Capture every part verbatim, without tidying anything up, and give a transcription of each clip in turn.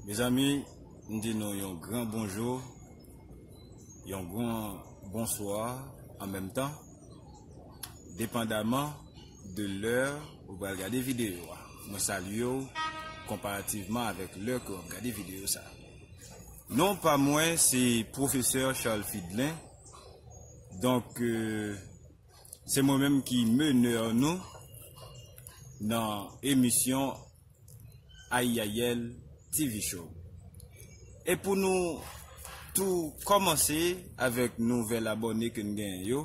Mezanmi, m di nou yon gran bonjou, yon gran bonswa an menm tan, depandaman de lè ou pral gade videyo a. Mwen salye w konparativman avèk lè ke w ap gade videyo sa. Non pa mwen se Pwofesè Charles Fidlin. Donk, euh, se mwen menm ki menè nou nan emisyon Ayayèl T V Show. E pou nou tou kòmanse avèk nouvèl abòne ke n genyen yo,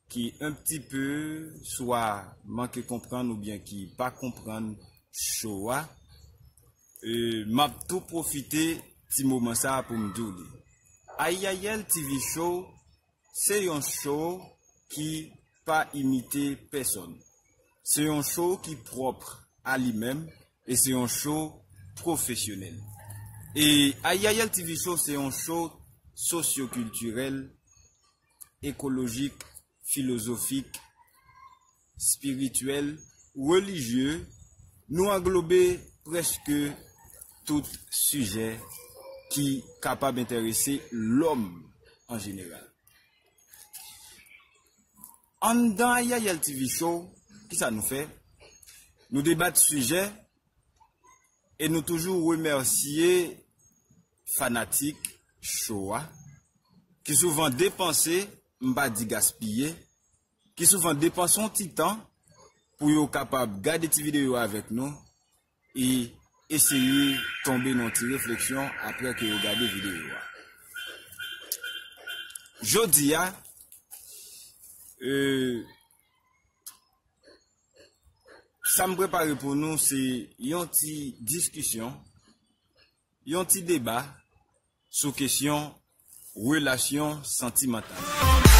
ki un petit peu swa manke konprann oubyen ki pa konprann show a, e, m ap tou pwofite ti moman sa a pou m di w li. Ayayèl T V Show, se yon show ki pa imite pèsonn. Se yon show ki pwòp a li menm e se yon show pwofesyonèl. E Ayayèl T V Show, se yon show sosyokiltirèl, ekolojik, filozofik, espirityèl, relijye, nou anglobe prèske tout sijè ki kapab enterese lòm an jeneral. Anndan Ayayèl T V Show, kisa nou fè? Nou debat sijè e nou toujou remèsye fanatik show a, ki souvan depanse, m pa di gaspiye, ki souvan depanse yon ti tan pou yo kapab gade ti videyo avèk nou e eseye tonbe nan ti refleksyon apre ke yo gade videyo a. Jodi a, e, sa m prepare pou nou se yon ti diskisyon, yon ti deba sou kesyon relasyon santimantal.